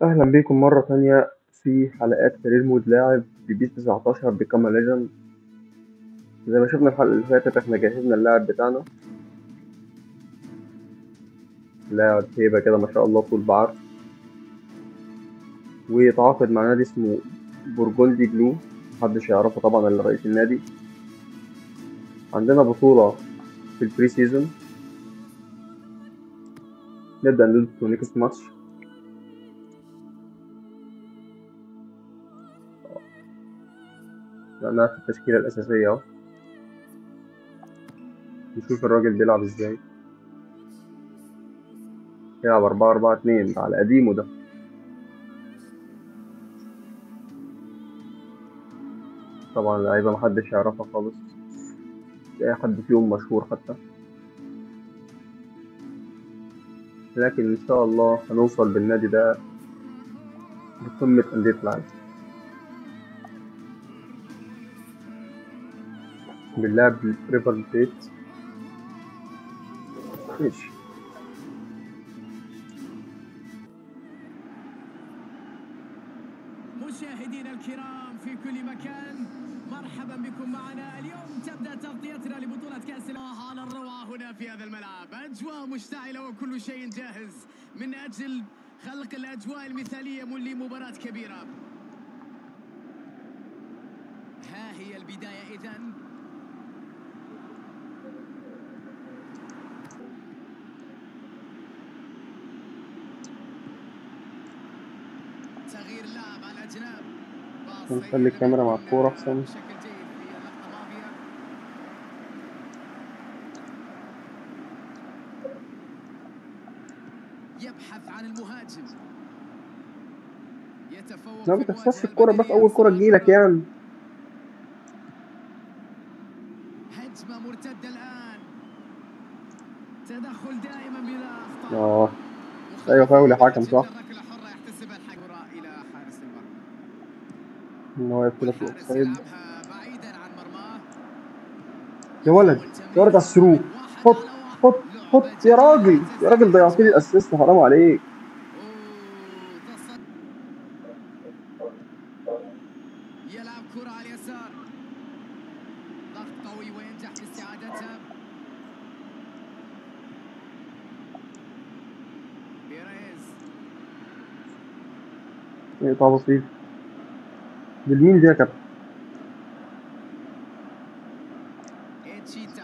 أهلا بيكم مرة تانية في حلقات career mode لاعب ب PES 19 Become a Legend. زي ما شفنا الحلقة اللي فاتت احنا جهزنا اللاعب بتاعنا، لاعب هيبة كده ما شاء الله طول بعرض، ويتعاقد مع نادي اسمه بورجوندي بلو، محدش يعرفه طبعا الا رئيس النادي. عندنا بطولة في ال pre-season، نبدأ ندخل next match. لأنها في التشكيلة الأساسية أهو، نشوف الراجل بيلعب إزاي. بيلعب 4-4-2 على قديمه ده. طبعا اللعيبة محدش يعرفها خالص، مش أي حد فيهم مشهور حتى، لكن إن شاء الله هنوصل بالنادي ده لقمة أندية العالم. بنلعب ريفر بليت. ماشي، مشاهدينا الكرام في كل مكان، مرحبا بكم معنا اليوم. تبدأ تغطيتنا لبطولة كأس العالم على الروعة هنا في هذا الملعب. أجواء مشتعلة وكل شيء جاهز من أجل خلق الأجواء المثالية لمباراة كبيرة. ها هي البداية إذن. تغيير لاعب على الأجناب. نخلي الكاميرا مع الكورة أحسن. بشكل جيد في اللقطة الماضية. يبحث عن المهاجم. يتفوق. لا ما تخسرش الكورة بقى في أول كورة تجيلك يعني. هجمة مرتدة الآن. تدخل دائما بلا أخطاء. أيوه فاول يا حكم، صح؟ إلى حارس المرمى. إن هو يدخل في ال offside. بعيدا عن مرماه. يا ولد يا ولد على ال through، حط حط حط يا راجل يا راجل، ضيعت لي ال assist، حرام عليك. يلعب كرة على اليسار، ضغط قوي وينجح في استعادتها. بيريز اقطع بسيط بالمين دي يا كابتن. اتشيتا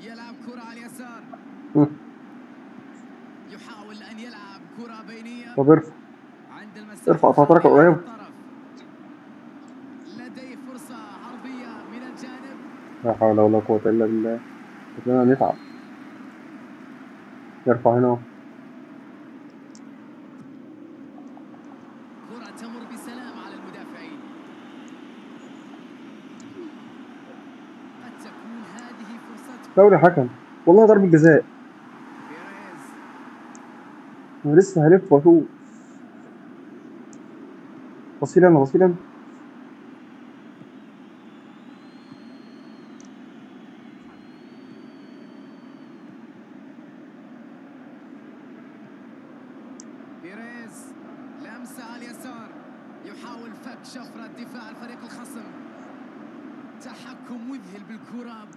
يلعب كرة على اليسار. يحاول أن يلعب كرة بينية. طب ارفع عند المسافة ارفع قطعتك قريب. لديه فرصة عرضية من الجانب. لا حول ولا قوة إلا بالله، شكلنا نتعب. يرفع هنا. كرة تمر بسلام على المدافعين. قد تكون هذه فرصة. دوري حكم، والله ضربة جزاء. أنا لسه هلف وأشوف. بصيل أنا، بصيل أنا. بيريز لمسة على اليسار، يحاول فك شفرة دفاع الفريق الخصم. تحكم مذهل بالكرة.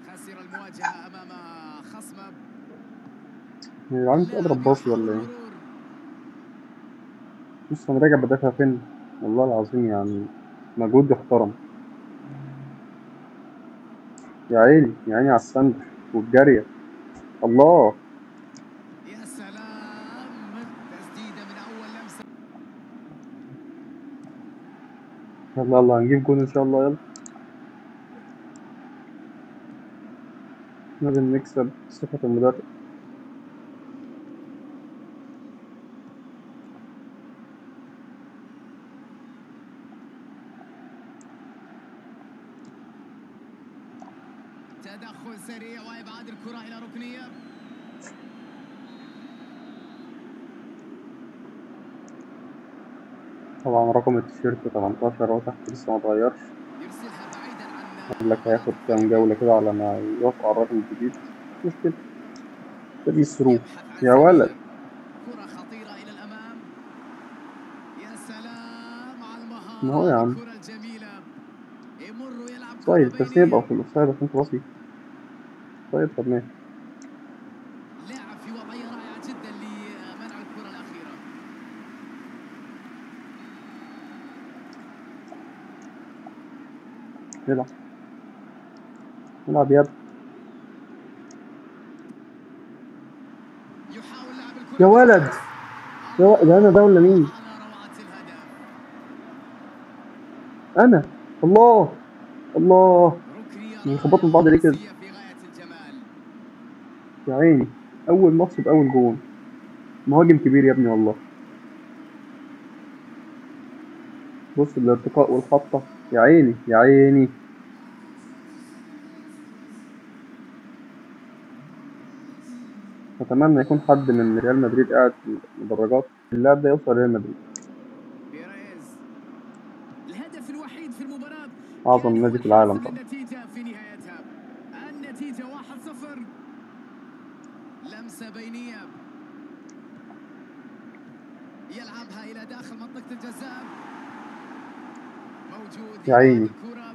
خسر المواجهة أمام خصمه. يا جدعان مش قادر أتباصي ولا إيه؟ بص أنا راجع بدافع فين؟ والله العظيم يعني مجهود يحترم. يا عيني يا عيني على السند والجارية. الله يا سلام، تسديدة من أول لمسة. يلا يلا هنجيب جون إن شاء الله. يلا لازم نكسب ثقة المدرب. تدخل سريع وإبعاد الكرة إلى ركنية. طبعا رقم التيشيرت 18 اهو تحت لسه ما اتغيرش. يرسلها بعيدا. قال لك هياخد كام جولة كده على ما يوافقوا على الرقم الجديد. مش مشكلة. تدي through يبحث عن يا ولد. زميله. كرة خطيرة إلى الأمام. يا سلام على ما هو المهارة يا عم. الكرة الجميلة. يمر ويلعب كرة طيب بس يبقى بينية. في ال offside عشان تباصي. طيب طب ماشي. لاعب في وضعية رائعة جدا لمنع الكرة الأخيرة. نلعب نلعب يا ابني. يحاول لعب الكرة يا ولد. بالرأس. يا ولد، ده أنا ده ولا مين؟ على روعة الهدف. أنا. الله الله. ركنية بيخبطوا في بعض ليه كده؟ رأسية في غاية الجمال. يا عيني، أول ماتش بأول جون. مهاجم كبير يا ابني والله. بص الارتقاء والخبطة، يا عيني يا عيني. أتمنى يكون حد من ريال مدريد قاعد في المدرجات، اللاعب ده يوصل ريال مدريد. بيريز الهدف الوحيد في المباراة، أعظم كان هو نادي في العالم الحاسم طبعا. للنتيجة في نهايتها. النتيجة 1-0. لمسة بينية يلعبها إلى داخل منطقة الجزاء. موجود يا عيني. الكرة.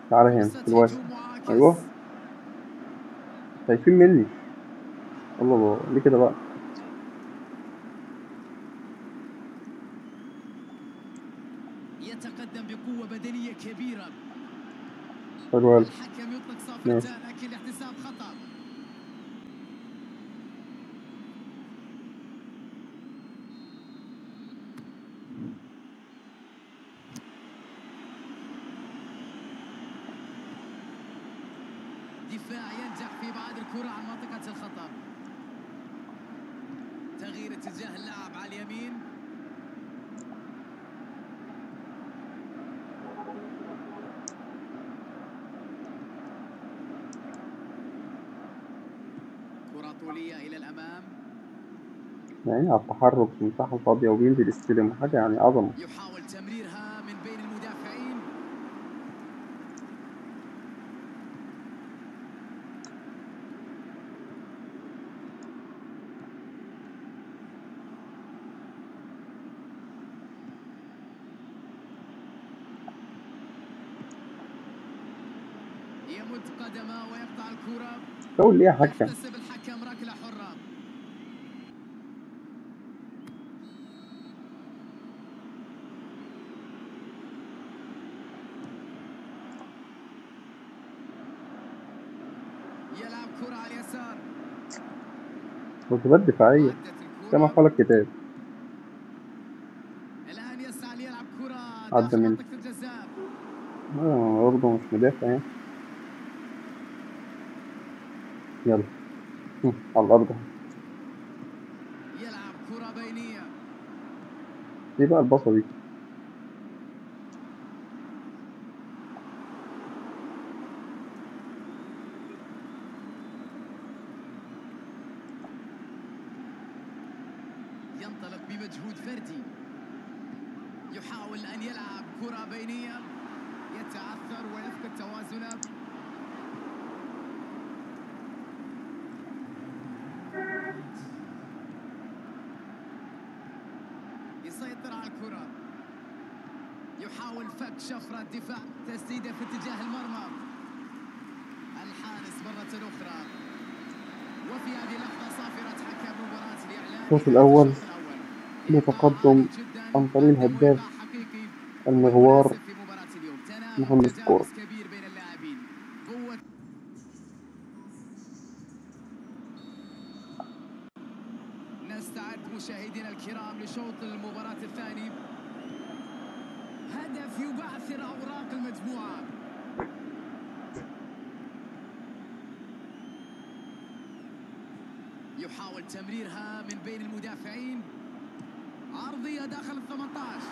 تعالى هنا فرصة في الواسع. هجوم معاكس. أيوه خايفين مني. الله الله، ليه كده بقى؟ يتقدم بقوة بدنية كبيرة. حلو أوي. الحكم يطلق ماشي. صافرتان لكن الاحتساب خطأ. دفاع ينجح في إبعاد الكرة عن منطقة الخطأ. تغيير اتجاه اللاعب على اليمين. كرة طولية إلى الأمام. يعني على التحرك في المساحة الفاضية وبينزل يستلم حاجة يعني عظمة. يحاول تمريرها من بين المدافعين. يمد قدمه ويقطع الكرة. فاول ليه يا حكم؟ يحتسب الحكم ركلة حرة. يلعب كرة على اليسار. واجبات دفاعية عدت الكرة. كما قال الكتاب. الآن يسعى ليلعب كرة عدى داخل منه. منطقة الجزاء. برضه مش مدافع يعني. يلا. على الأرض. يلعب كرة بينية. ايه بقى البصة دي؟ ينطلق بمجهود فردي. يحاول أن يلعب كرة بينية. يتعثر ويفقد توازنه. يسيطر على الكرة. يحاول فك شفرة دفاع. تسديدة في اتجاه المرمى. الحارس مرة أخرى. وفي هذه اللحظة صافرة حكم مباراة الإعلان. الشوط الأول الشوط الأول. بتقدم عن طريق الهداف المغوار محمد الكورة. نستعد مشاهدينا الكرام لشوط المباراة الثاني. هدف يبعثر أوراق المجموعة. يحاول تمريرها من بين المدافعين. عرضية داخل ال18.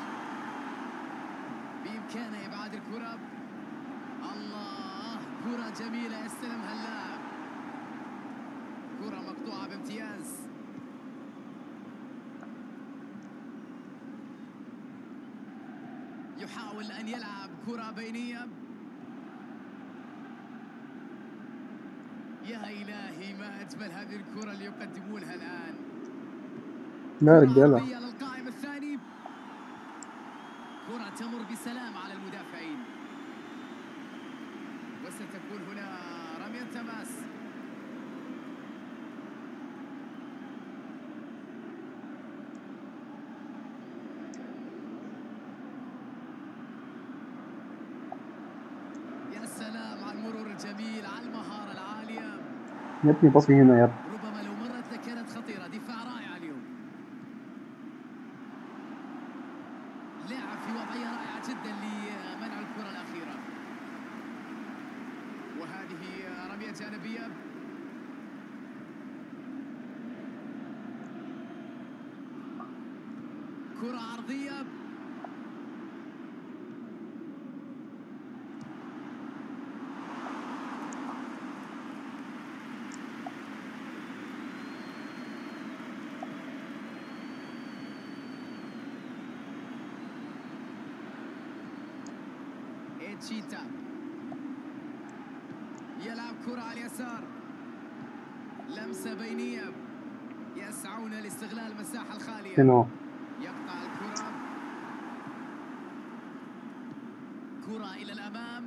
بإمكانه إبعاد الكرة. الله، كرة جميلة يستلمها اللاعب. كرة مقطوعة بامتياز. يحاول أن يلعب كرة بينية. يا إلهي ما أجمل هذه الكرة اللي يقدمونها الآن. لا يا كرة رجالة. عرضية للقائم الثاني. كرة تمر بسلام على المدافعين، وستكون هنا رمية تماس. يا سلام على المرور الجميل، على المهارة العالية. يا ابني باصي هنا يا ابني. ربما لو مرت لكانت خطيرة. دفاع رائع اليوم. لاعب في وضعية رائعة جدا لمنع الكرة الأخيرة. وهذه رمية جانبية. كرة عرضية. تشيتا يلعب كرة على اليسار، لمسة بينية، يسعون لاستغلال المساحة الخالية. يقطع الكرة، كرة إلى الأمام.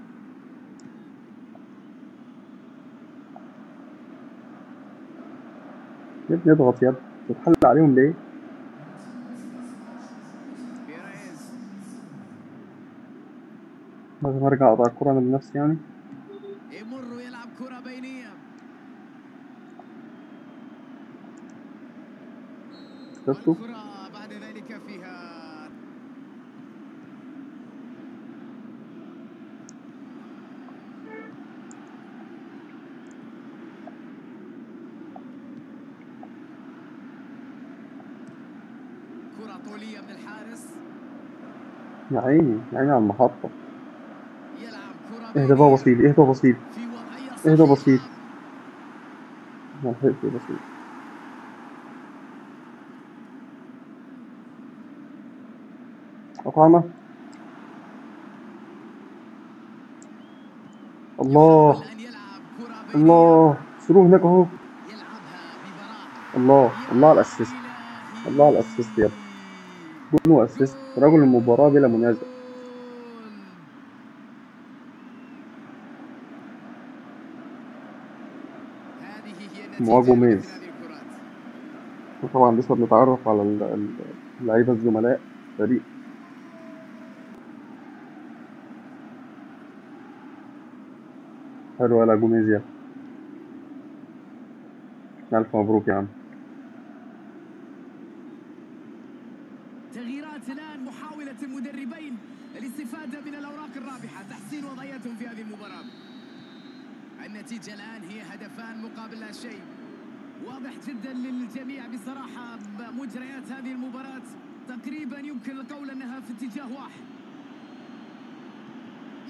يا ابني اضغط يا ابني، بتحل عليهم ليه؟ لازم ارجع اقطع الكرة انا بنفسي يعني. يمر ويلعب كرة بينية. شفتوا؟ الكرة بعد ذلك فيها كرة طولية من الحارس. يا عيني يا عيني على المحطة. اهدى بقى بسيط، اهدى بسيط، اهدى بسيط. ما لحقتش بسيط. أقامة. الله الله، سروه هناك اهو. الله الله على ال assist، الله على ال assist يا ابني. جون و assist، رجل المباراة بلا منازع. مواجو ميز. وطبعا لسه بنتعرف على اللعيبة الزملاء فريق. حلو يا جوميز يا ألف مبروك يا عم. تغييرات الآن، محاولة المدربين الاستفادة من الأوراق الرابحة، تحسين وضعيتهم في هذه المباراة. النتيجة الآن هي هدفان مقابل لا شيء. واضح جدا للجميع بصراحة مجريات هذه المباراة تقريبا يمكن القول أنها في اتجاه واحد.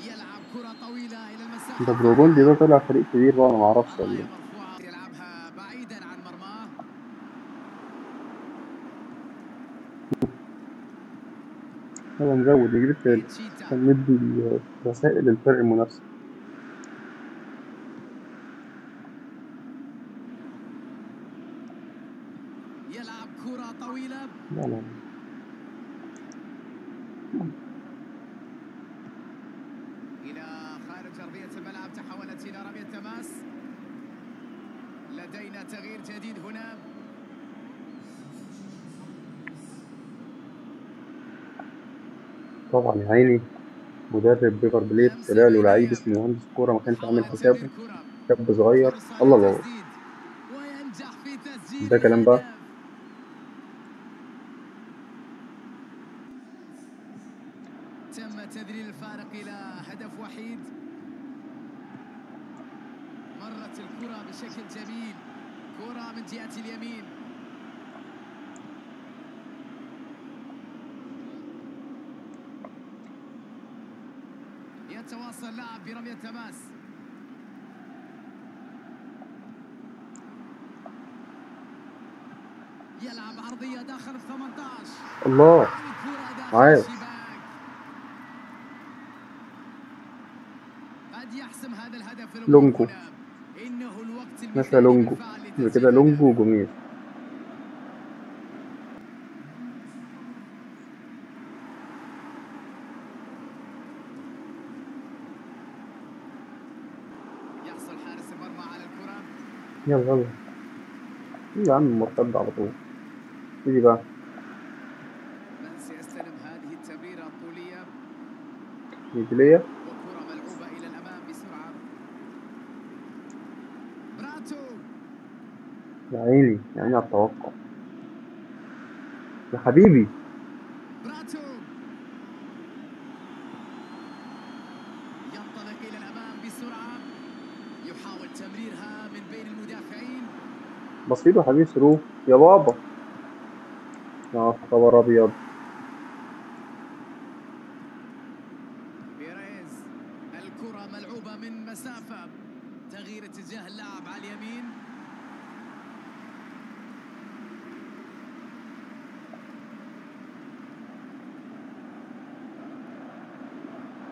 يلعب كرة طويلة إلى المساحة. ده بروجوندي ده طلع فريق كبير بقى، أنا ما أعرفش ولا إيه. يلعبها بعيدا عن مرماه. يلا نزود نجيب التالت عشان ندي رسائل للفرق المنافسة. يلعب كرة طويلة. لا لا. إلى خارج أرضية الملعب، تحولت إلى رمية تماس. لدينا تغيير جديد هنا. طبعا يا عيني مدرب ريفر بليت طلع له لعيب اسمه مهندس كورة ما كانش عامل حسابه، شاب صغير. الله الله، ده كلام بقى. تم تذليل الفارق إلى هدف وحيد. مرت الكرة بشكل جميل، كرة من جهة اليمين. يتواصل لاعب برمية تماس. يلعب عرضية داخل 18. الله عايز. قد يحسم هذا الهدف. لونجو. إنه الوقت نشا لونجو كده، لونجو وجوميز. يحصل حارس المرمى على الكرة. يلا يلا يا عم، مرتد على طول. يجي بقى من سيستلم هذه التمريرة الطولية؟ رجلية. وكرة ملعوبة إلى الأمام بسرعة. براتو. يا عيني يا عيني على التوقع يا حبيبي. براتو ينطلق إلى الأمام بسرعة، يحاول تمريرها من بين المدافعين. بصيله يا حبيبي، through يا بابا. يا خبر أبيض. بيريز، الكرة ملعوبة من مسافة، تغيير اتجاه اللاعب على اليمين.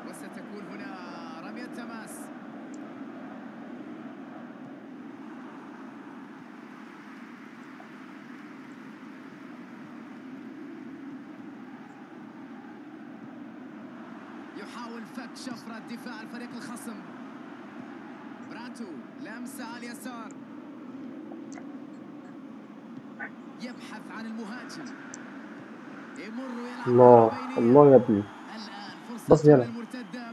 وستكون هنا رمية تماس. يحاول فك شفرة دفاع الفريق الخصم. براتو، لمسة على اليسار، يبحث عن المهاجم، يمر ويلعب. الله الله يا ابني، بس يلا. المرتدة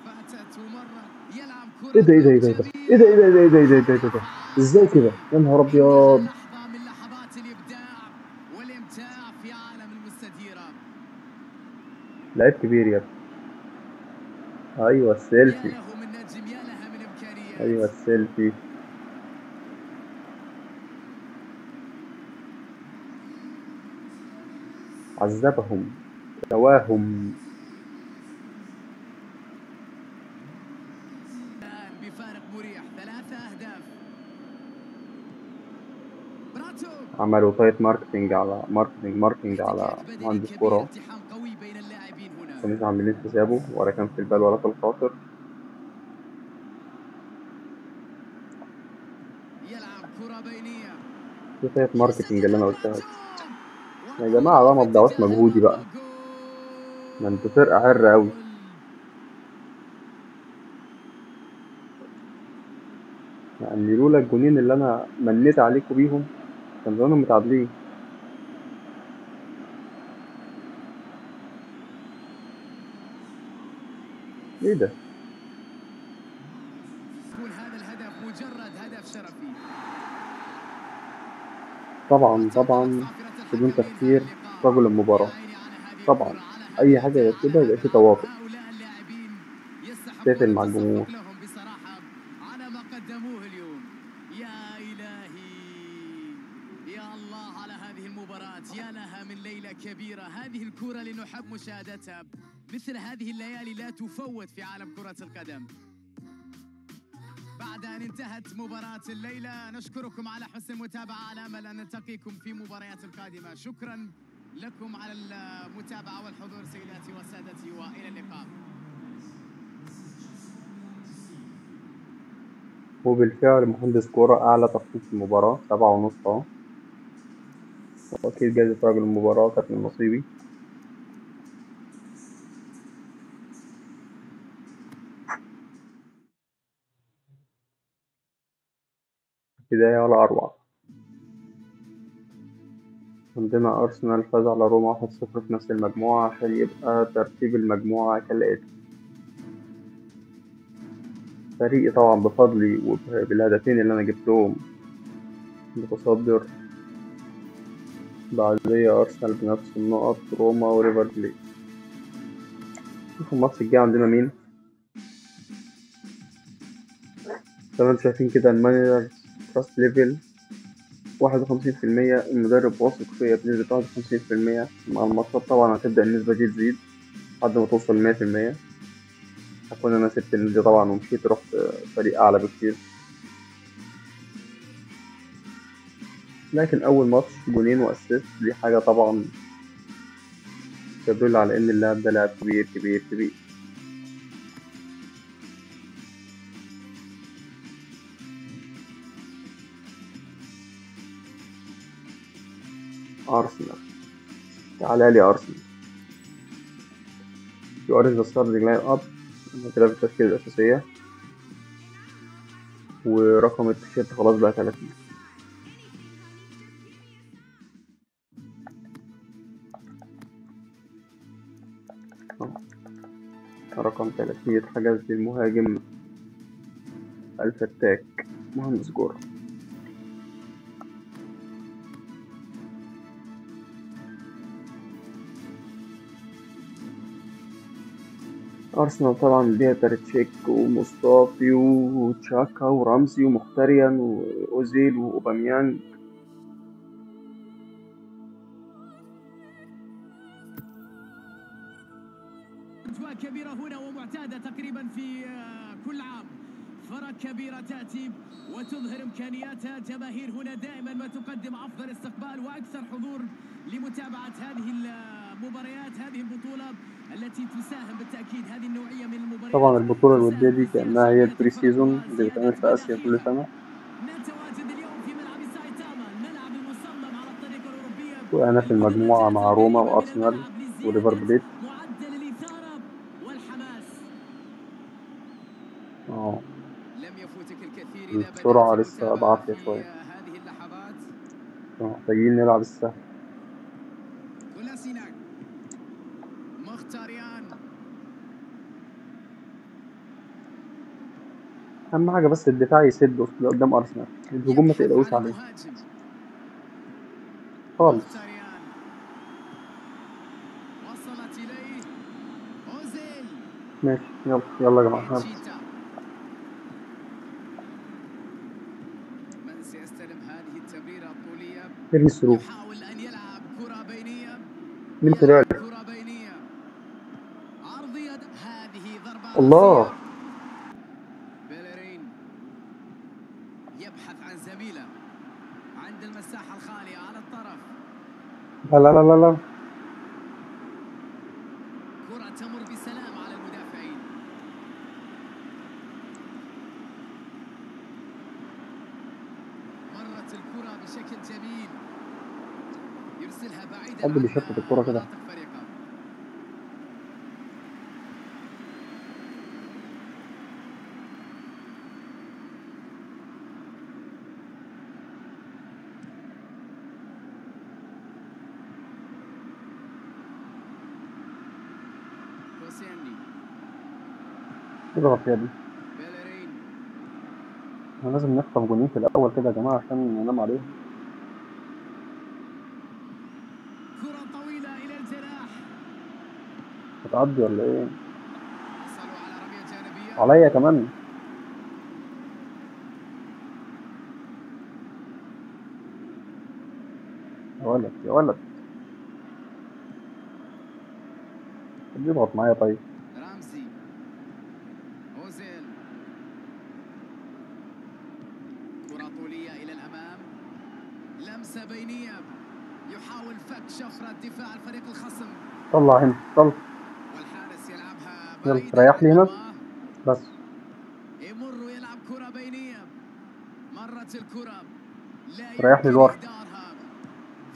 فاتت ومرة يلعب كرة. ايه ده ايه ده ايه ده ايه ده ايه ده ايه ده ايه ده ايه ده ايه ده؟ ازاي كده؟ يا نهار ابيض. لحظة من لحظات الإبداع والإمتاع في عالم المستديرة. لعيب كبير يا ابني. ايوه السيلفي، يا له من نجم، يا لها من إمكانيات. ايوه السيلفي. عذبهم، رواهم. الآن بفارق مريح، 3 أهداف. براتو. عملوا tight marking على marking على احتكاك بدني مهندس كبير، كرة. التحام قوي بين اللاعبين هنا. كانوا عاملين حسابه ولا كان في البال ولا في الخاطر. يلعب كرة بينية. في tight marking اللي انا قلتها يا جماعة بقى، ما تضيعوش مجهودي بقى، ما انتوا فرقة عرة أوي. يعني لولا الجونين اللي أنا منيت عليكم بيهم كان زمانهم متعادلين. إيه ده؟ يكون هذا الهدف مجرد هدف شرفي. طبعا بدون تفكير رجل المباراة. طبعا أي حاجة غير كده يبقى في تواطؤ. تقفل مع الجمهور. على ما قدموه اليوم. يا إلهي، يا الله على هذه المباراة، يا لها من ليلة كبيرة. هذه الكرة اللي نحب مشاهدتها، مثل هذه الليالي لا تفوت في عالم كرة القدم. بعد أن انتهت مباراة الليلة نشكركم على حسن المتابعة، على أمل أن نلتقيكم في مباريات القادمة. شكرا لكم على المتابعة والحضور سيداتي وسادتي، وإلى اللقاء. وبالفعل مهندس كورة أعلى تقييم في المباراة 7.5 أهو، وأكيد جايزة رجل المباراة كانت من نصيبي. بداية ولا أروع. عندنا أرسنال فاز على روما 1-0 في نفس المجموعة عشان يبقى ترتيب المجموعة كالآتي. فريقي طبعا بفضلي وبالهدفين اللي أنا جبتهم متصدر، بعدية أرسنال بنفس النقط، روما وريفر بليت. شوفوا الماتش الجاي عندنا مين. زي ما انتم شايفين كده ال manager trust level 51%، المدرب واثق فيا بنسبة 51%. مع الماتشات طبعا هتبدأ النسبة دي تزيد لحد ما توصل مية في المية. هكون أنا سبت النادي طبعا ومشيت، رحت فريق أعلى بكتير. لكن أول ماتش جونين و assist، دي حاجة طبعا تدل على إن اللاعب ده لاعب كبير كبير كبير. أرسنال، تعالى لي أرسنال. You are the starting line up. أنا كده في التشكيلة الأساسية، ورقم التيشيرت خلاص بقى 30. رقم 30 اتحجز للمهاجم الفتاك مهندس جورة. أرسنال طبعا ليها تريتشيك ومصطفي وتشاكا ورمزي ومختريان وأوزيل وأوباميانج. أجواء كبيرة هنا ومعتادة تقريبا في كل عام، فرق كبيرة تأتي وتظهر إمكانياتها. جماهير هنا دائما ما تقدم أفضل استقبال وأكثر حضور لمتابعة هذه المباريات، هذه البطولة التي تساهم بالتأكيد هذه النوعية من المباريات. طبعا البطولة الودية دي كأنها هي ال pre-season اللي بتتعمل في آسيا كل سنة. نتواجد اليوم في ملعب سايتاما، الملعب المصمم على الطريقة الأوروبية. وأنا في المجموعة مع روما وأرسنال وليفر بليت. معدل الإثارة والحماس. لم يفوتك الكثير إذا بدأت السرعة لسه المتابعة بعافية في شوية. هذه اللحظات. محتاجين نلعب السهل. كولاسيناك، مختاريان. أهم حاجة بس الدفاع يسد قدام أرسنال، الهجوم ما يبحث تقلقوش عن عليه المهاجم. خالص. مختاريان. وصلت إليه أوزيل. ماشي، يلا يلا يا جماعة، يلا. تشيتا. من سيستلم هذه التمريرة الطولية؟ ارمي السروف. يحاول أن يلعب كرة بينية. مين طلع لك؟ كرة بينية عرضية، هذه ضربة الله. رأسية. بيلرين يبحث عن زميله عند المساحة الخالية على الطرف. لا لا لا لا لا. كرة تمر بسلام على المدافعين. مرت الكرة بشكل جميل، يرسلها بعيدا حد عن بيشتت الكرة كده. مناطق فريقه. كوسيني. اضغط يا ابني. بيلرين. احنا لازم نخطف جونين في الأول كده يا جماعة عشان ننام عليهم. كرة طويلة إلى الجناح. هتعدي ولا إيه؟ حصلوا على رمية جانبية. عليا كمان. يا ولد يا ولد. طب يضغط معايا طيب. رامزي. أوزيل. كرة طولية إلى الأمام. لمسة بينية. يحاول فك شفرة دفاع الفريق الخصم. طلع هنا، طلع. والحارس يلعبها يلا، بعيداً ريح لي هنا. عن المرمى. بس. يمر ويلعب كرة بينية. مرت الكرة. لا ريح لي يمكن الورق. إهدارها.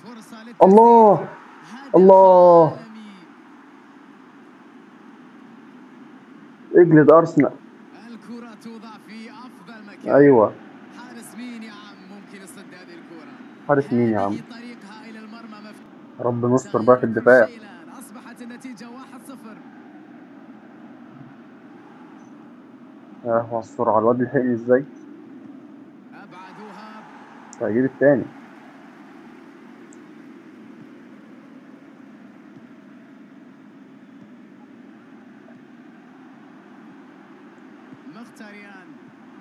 فرصة للتسديد. الله. هدف الله. عالمي. اجلد أرسنال. الكرة توضع في أفضل مكان. أيوة. حارس مين يا عم ممكن يصد هذه الكرة؟ حارس مين يا عم؟ هذه طريقها إلى المرمى مفتوح. رب نستر بقى في الدفاع. شيء الآن. أصبحت النتيجة 1-0. يا لهوي على السرعة، الواد لحقني إزاي؟ أبعدوها. هجيب التاني. مختاريان،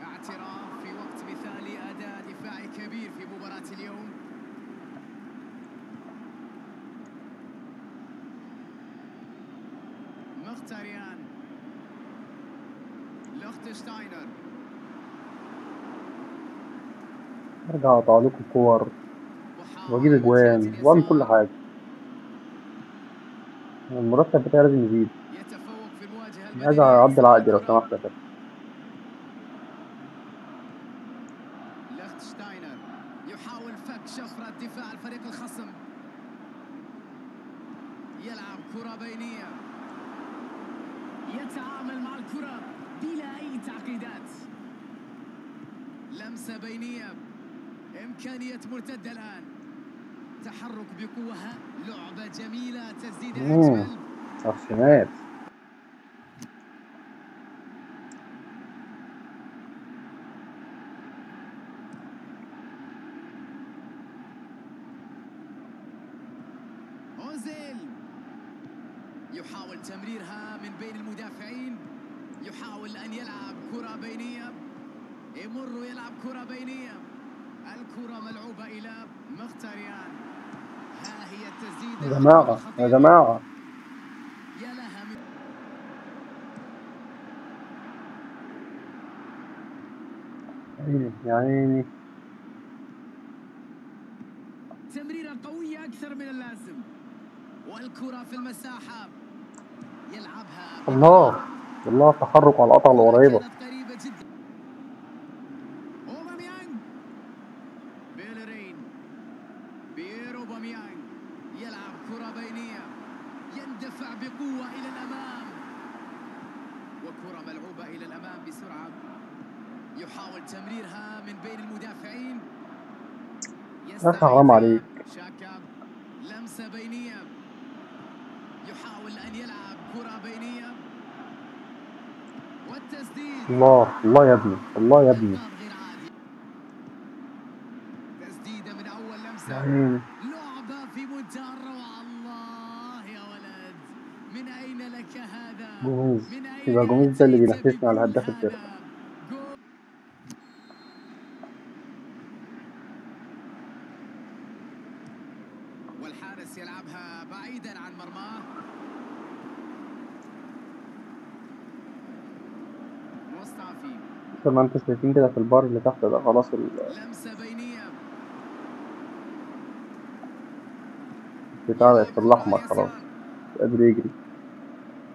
اعتراف في وقت مثالي، أداء دفاعي كبير في مباراة اليوم. مختاريان، لوختشتاينر. ارجع اقطع لكم كور واجيب اجوان واعمل كل حاجه. المرتب بتاعي لازم يزيد. يتفوق في المواجهة انا عايز البدنية. اعدل عقدي لو سمحت يا كابتن. ليختشتاينر يحاول فك شفرة دفاع الفريق الخصم. بينية، يتعامل مع الكرة بلا أي تعقيدات. لمسة بينية، إمكانية مرتدة الآن، تحرك بقوة، لعبة جميلة، تسديدة أجمل. على الشمال. أوزيل يحاول تمريرها من بين المدافعين، يحاول أن يلعب كرة بينية، يمر ويلعب كرة بينية. الكرة ملعوبة إلى مختاريان. ها هي التسديدة. يا جماعة يا جماعة، يا لها من عيني يا عيني. تمريرة قوية أكثر من اللازم، والكرة في المساحة يلعبها. الله الله، تحرك على القطعة القريبة. كانت قريبة جدا. أوباميانج، بيلرين، بيير أوباميانج يلعب كرة بينية، يندفع بقوة إلى الأمام، وكرة ملعوبة إلى الأمام بسرعة، يحاول تمريرها من بين المدافعين. يا أخي حرام عليك. شاكا، لمسة بينية، يحاول أن يلعب كرة بينية، والتسديد. الله الله يا ابني، الله يا ابني. غير عادي، تسديدة من أول لمسة، يا عيني. لعبة في منتهى الروعة. الله يا ولد، من أين لك هذا؟ جوميز، من أين يبقى جوميز ده اللي أتيت بينافسنا على بكل هداف الفرقة. هذا؟ جول. والحارس يلعبها بعيدا عن مرماه. مصطفي، زي ما انتم شايفين كده في البار اللي تحت ده، خلاص لمسة بينية، بتاع بقت في الأحمر خلاص، مش قادر يجري.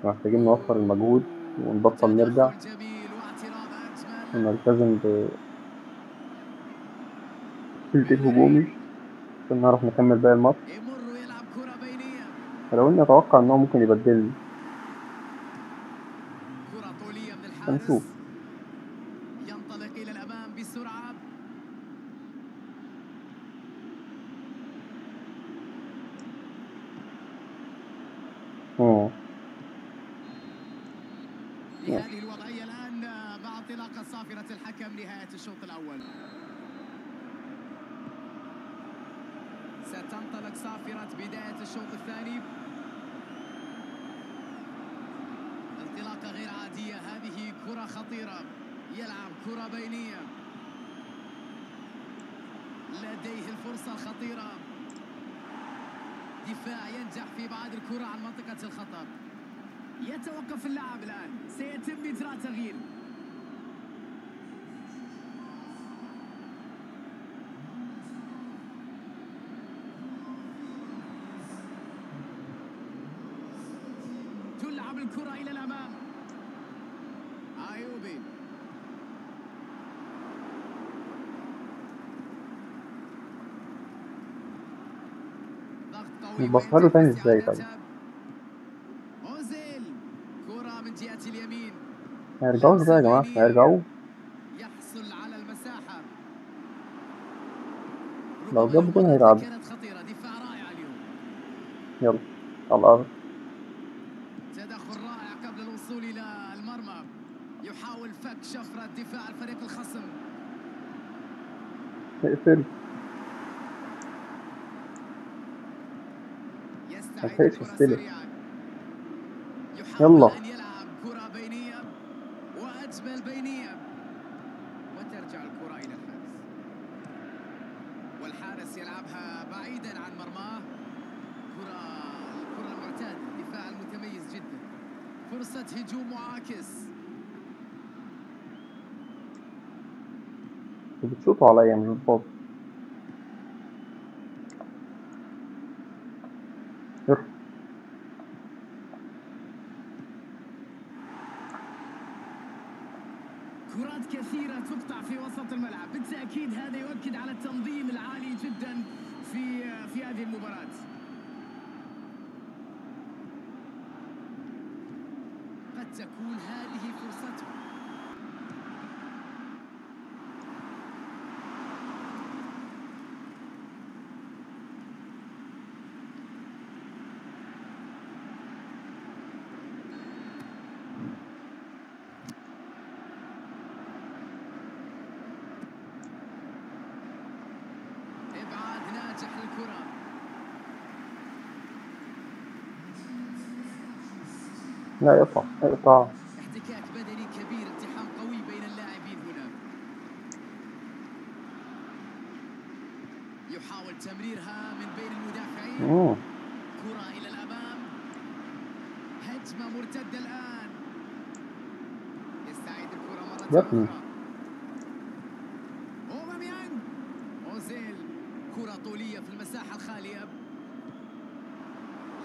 محتاجين نوفر المجهود ونبطل نرجع ونلتزم ب الثلث الهجومي عشان نعرف نكمل باقي الماتش. ولو اني اتوقع ان هو ممكن يبدلني، هنشوف. ينطلق الى الامام بسرعه. لهذه الوضعية الآن مع انطلاق صافرة الحكم نهاية الشوط الأول. ستنطلق صافرة بداية الشوط الثاني. انطلاقة غير عادية، هذه كرة خطيرة، يلعب كرة بينية، لديه الفرصة الخطيرة. دفاع ينجح في إبعاد الكرة عن منطقة الخطر. يتوقف اللاعب الآن، سيتم إجراء تغيير. تلعب الكرة إلى الأمام. أيوبي، ضغط قوي نبصها له تاني ازاي طيب؟ أوزيل، كرة من جهة اليمين، ما يرجعوش بقى يا جماعة، ما يرجعوه. يحصل على المساحة. لو جاب جون هيتعادل. كانت خطيرة، دفاع رائع اليوم. يلا على الأرض. تدخل رائع قبل الوصول إلى المرمى، يحاول فك شفرة دفاع الفريق الخصم. اقفل. يستعيد ملحقش الكرة يستلم. سريعا. يحاول يلا. أن يلعب كرة بينية، وأجمل بينية، وترجع الكرة إلى الحارس، والحارس يلعبها بعيدا عن مرماه. الكرة المعتادة، دفاع المتميز جدا. فرصة هجوم معاكس. بتشوطوا عليا مش بتباص. كرات كثيرة تقطع في وسط الملعب، بالتأكيد هذا يؤكد على التنظيم العالي جدا في هذه المباراة. تكون هذه فرصته. إبعاد ناجح للكرة. لا يقطع اقطع. احتكاك بدني كبير، التحام قوي بين اللاعبين هنا. يحاول تمريرها من بين المدافعين. كرة إلى الأمام، هجمة مرتدة الآن. يستعيد الكرة مرة أخرى. أوباميانغ، أوزيل، كرة طولية في المساحة الخالية.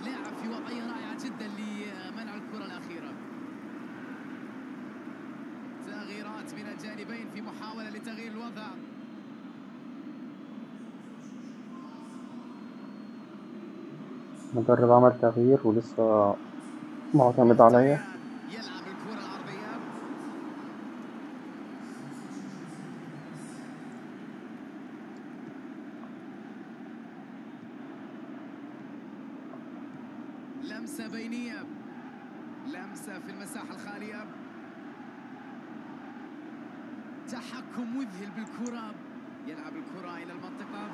لاعب في وضعية رائعة جدا لمنع الكرة الأخيرة. تغييرات من الجانبين في محاولة لتغيير الوضع. مدرب عمل تغيير ولسه معتمد عليا. يلعب الكرة العرضية. لمسة بينية، لمسة في المساحة الخالية. تحكم مذهل بالكرة. يلعب الكرة إلى المنطقة.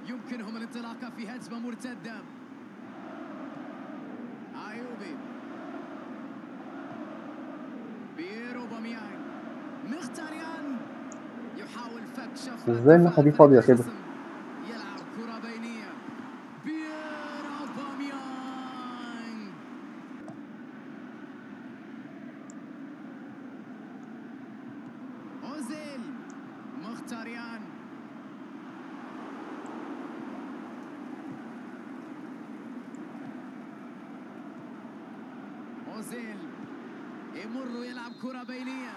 يمكنهم الانطلاقة في هجمة مرتدة. أيوبي، بيرو باميان، مختاريان يحاول فك شفرة. ازاي الناحية دي فاضية كده؟ يلعب كرة بينية. بيرو باميان. أوزيل، مختاريان. أوزيل يمر ويلعب كرة بينية.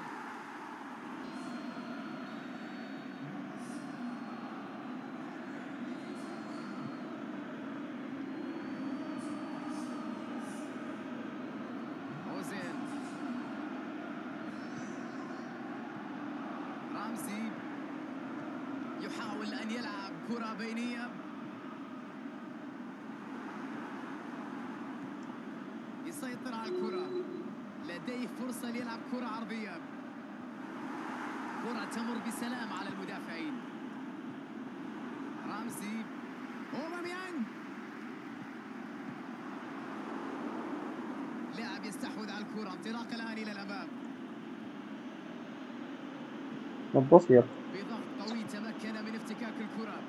أوزيل، رامزي يحاول أن يلعب كرة بينية. يسيطر على الكرة، لديه فرصة ليلعب كرة عرضية. كرة تمر بسلام على المدافعين. رامزي، أوباميانغ، لاعب يستحوذ على الكرة. انطلاق الآن إلى الأمام. بص يا بضغط قوي تمكن من افتكاك الكرة.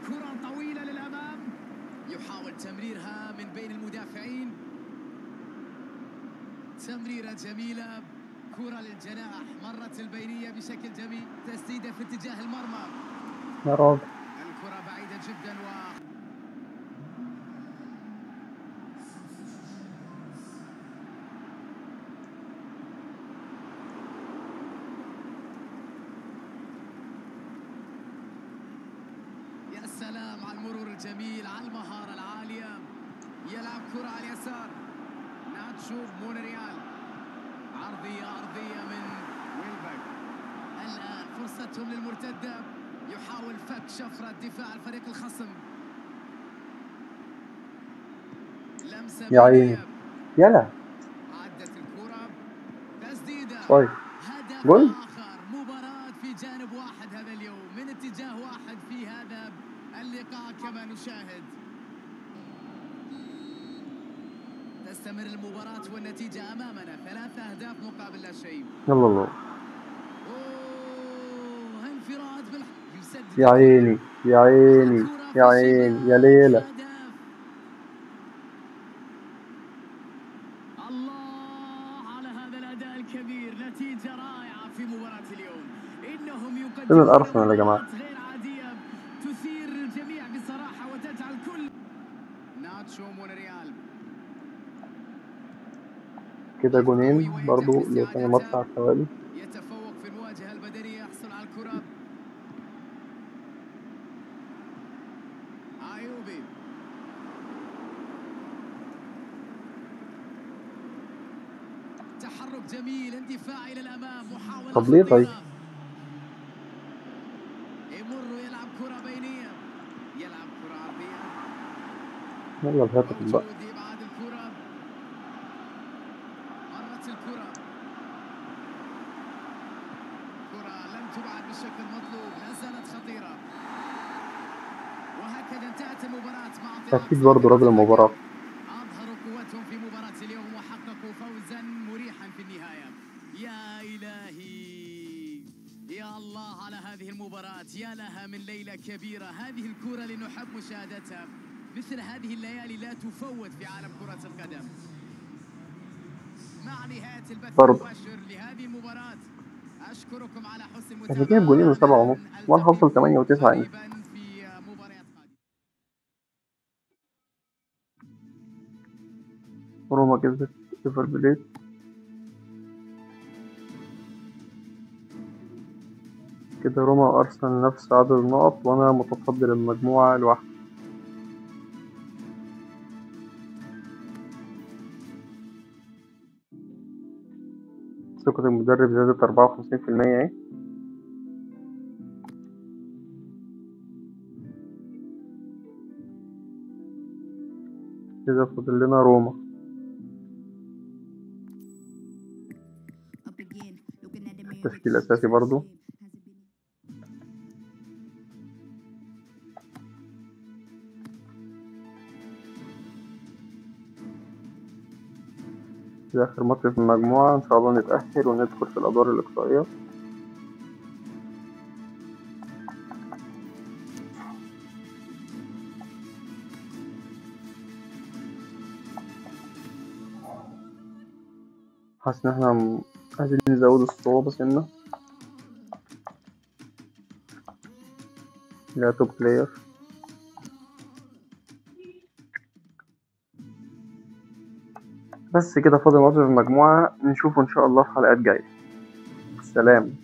كرة طويلة للأمام، يحاول تمريرها من بين المدافعين. تمريرة جميلة، كرة للجناح، مرت البينية بشكل جميل، تسديدة في اتجاه المرمى. يا راجل، الكرة بعيدة جدا و يا سلام على المرور الجميل، على المهارة العالية. يلعب كرة على اليسار، ناتشو مونريال. عرضية أرضية من ويلبك. الآن فرصتهم للمرتدة. يحاول فك شفرة دفاع الفريق الخصم. لمسة يا عيني، يلا عدت الكرة، تسديدة، طيب هدف جول. آخر. مباراة في جانب واحد هذا اليوم، من اتجاه واحد في هذا اللقاء كما نشاهد. تستمر المباراة والنتيجة أمامنا 3 أهداف مقابل لا شيء. يلا الله. أوه، انفراد يسدد. يا عيني يا عيني يا عيني يا ليلى. الله على هذا الأداء الكبير، نتيجة رائعة في مباراة اليوم. إنهم يقدمون فين الأرسنال يا جماعة؟ غير عادية تثير الجميع بصراحة وتجعل كل ناتشو مونريال. كده جونين برضو لتاني ماتش على التوالي. يتفوق في المواجهة البدنية. الميدانية، يحصل على الكرة أيوبي. تحرك جميل، اندفاع إلى الأمام، محاولة. طب ليه طيب؟ يمر ويلعب كرة بينية، يلعب كرة عرضية. يلا الهاتف بقى. يبعد الكرة، مرت الكرة، كرة لم تبعد بالشكل المطلوب، لا زالت خطيرة. وهكذا انتهت المباراة مع أكيد برضه راجل المباراة. أظهروا قوتهم في مباراة اليوم وحققوا فوزا مريحا في النهاية. يا إلهي، يا الله على هذه المباراة، يا لها من ليلة كبيرة. هذه الكرة اللي نحب مشاهدتها، مثل هذه الليالي لا تفوت في عالم كرة القدم. مع نهاية البث المباشر لهذه المباراة، أشكركم على حسن المتابعة. احنا جايب جولين و7.5، وانا هوصل 8 و9 يعني. في مباريات قادمة. روما كسبت ليفر بليت. كده روما وأرسنال نفس عدد النقط، وأنا متصدر المجموعة لوحدي. ثقة المدرب زادت 54% اهي. كده فاضل لنا روما. التشكيل الأساسي برضو. ده آخر ماتش في المجموعة، إن شاء الله نتأهل وندخل في الأدوار الإقصائية. حاسس إن إحنا عايزين نزود الصعوبة سنة. لا top player. بس كده فاضل ماتش في المجموعة، نشوفه إن شاء الله في حلقات جاية. سلام.